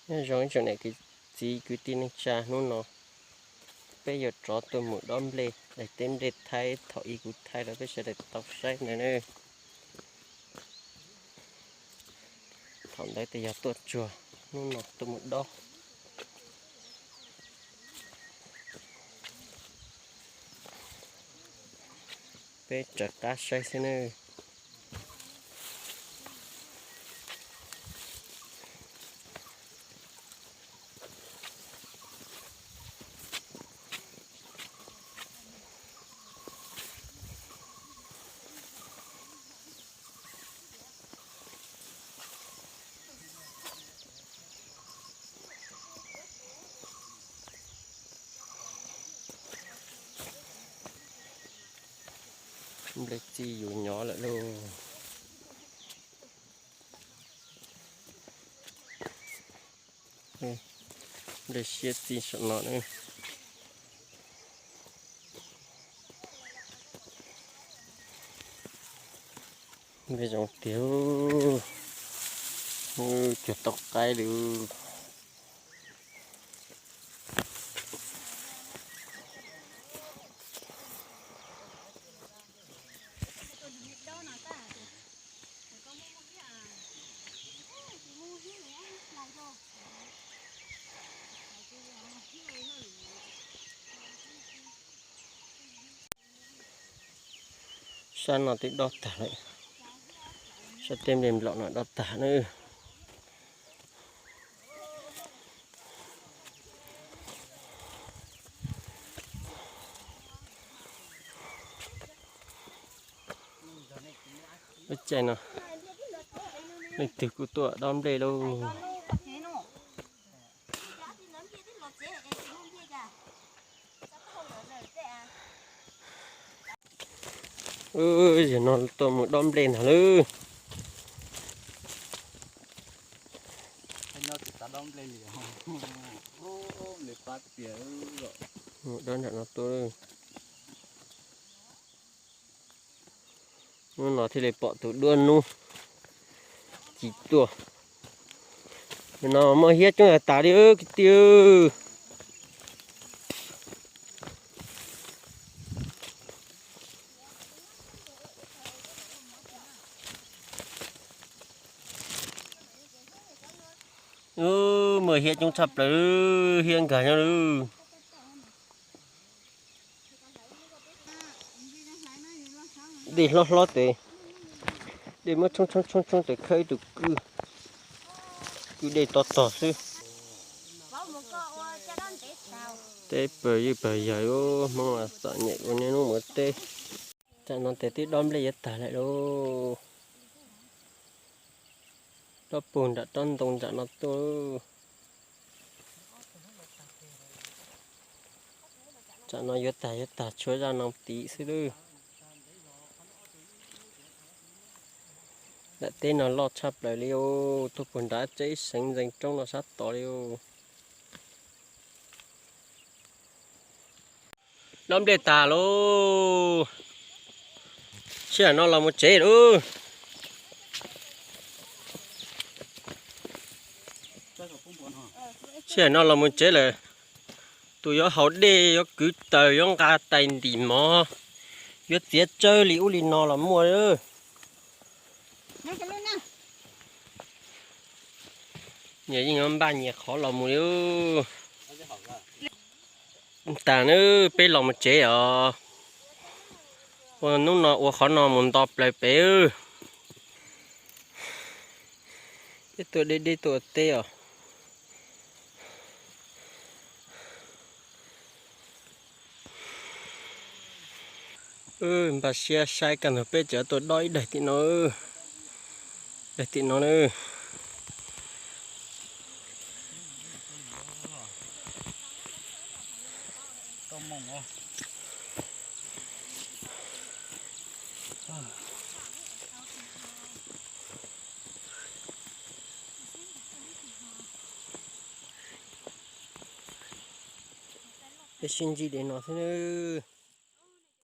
Nyob zoo ib tsoom niam kwv txiv kwv tij neej tsa, hnub no peb yuav rov tuaj mus dob nplej, daim teb nplej thaib thaum ub kuv thaij rau peb sawv daws tau saib ntawd na. Thaum ntawd ces yog tuaj tsuag, hnub no tuaj mus dob. Peb raws qab saib xwb nawb. Nplej txi yus nyob lawm lauj. Nplej siab txi saum no na. Nplej zoo tiag, cuag tau qaib li. Sab no twb dob tag lawm, sab teb nplej nplaum no dob tag na. Lub caij no leej twg kuj tuaj dob nplej lauj. Zaum no tuaj mus dob nplej ntag lauj. Dob nram no tuaj. Hnub no thiaj li pom tus duab nub ci tuaj. No muaj hiab coob tas li kwv tij. Muaj hiab coob tshaj plaws, hiab nkag nyob lawm. Dej hlob hlob tes, dej muab tshoob tshoob tshoob tshoob tes khawb ib tug kwj, kwj dej tog tog xwb. Teb pawg ywj pawg yawg, Hmoob txom nyem ua niaj hnub mus teb. Tsam no tes twb dob nplej yuav tag lawm lauj. Dob puag nram tsob ntoo nram no tuaj. Tsam no yuav tag yuav tag tshuav zaj no tid xwb lawm. Daim teb no loj tshaj plaws li os, tuaj puag nram tsev ib seev ntxees roob no sab tod li os. Dob nplej tag lauj. Sij hawm no los mus tsev lauj. Sij hawm no los mus tsev lawm. Tus yuav haus dej, yuav kwv taws, yuav nqa tais ntim mov, yuav txiav tsawb li ub li no los muaj. Nyias yeej yuav npaj nyias qhov los mus li. Tas nawb, peb los mus tsev os. Ua hnub no ua qhov no mus nto plaws pem. Peb tuaj deb deb tuaj ua teb os. Npaj siab saib kaj ntug peb tseem tuaj dob ib daim tim no. Daim tim no na. Peb sib ntsib li no xwb nawb.